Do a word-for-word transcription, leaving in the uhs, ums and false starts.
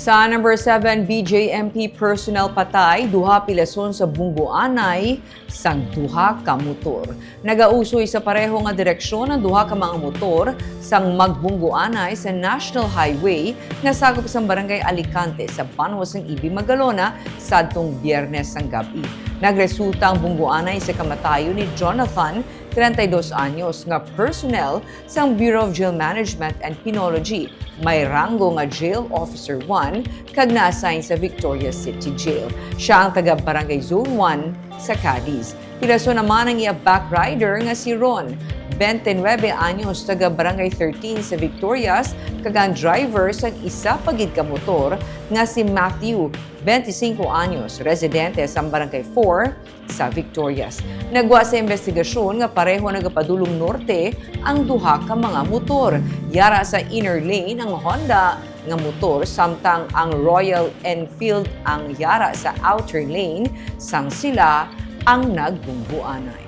Sa number seven, B J M P personnel patay, duha pilason sa bunggoanay sang duha ka motor. Nagausoy sa pareho nga direksyon ang duha ka mga motor sang magbunggoanay sa National Highway nga sakop sang Barangay Alicante sa banwa sang Ibi, Magalona, sadtong Biyernes sang gab-i. Nagresulta ang bunggoanay sa kamatayon ni Jonathan, treinta y dos anyos, nga personnel sang Bureau of Jail Management and Penology, may ranggo nga Jail Officer one, kag na-assign sa Victorias City Jail. Siya ang taga Barangay Zone one sa Cadiz. Pilason naman ang iya backrider nga si Ron, twenty-nine anyos, taga Barangay thirteen sa Victorias, kag ang driver sang isa pa gid ka motor nga si Matthew, twenty-cinco anyos, residente sa Barangay four sa Victorias. Nagwa sa investigasyon nga pareho nagapadulong norte ang duha ka mga motor. Yara sa inner lane ang Honda nga motor, samtang ang Royal Enfield ang yara sa outer lane, sang sila ang nagbunggoanay.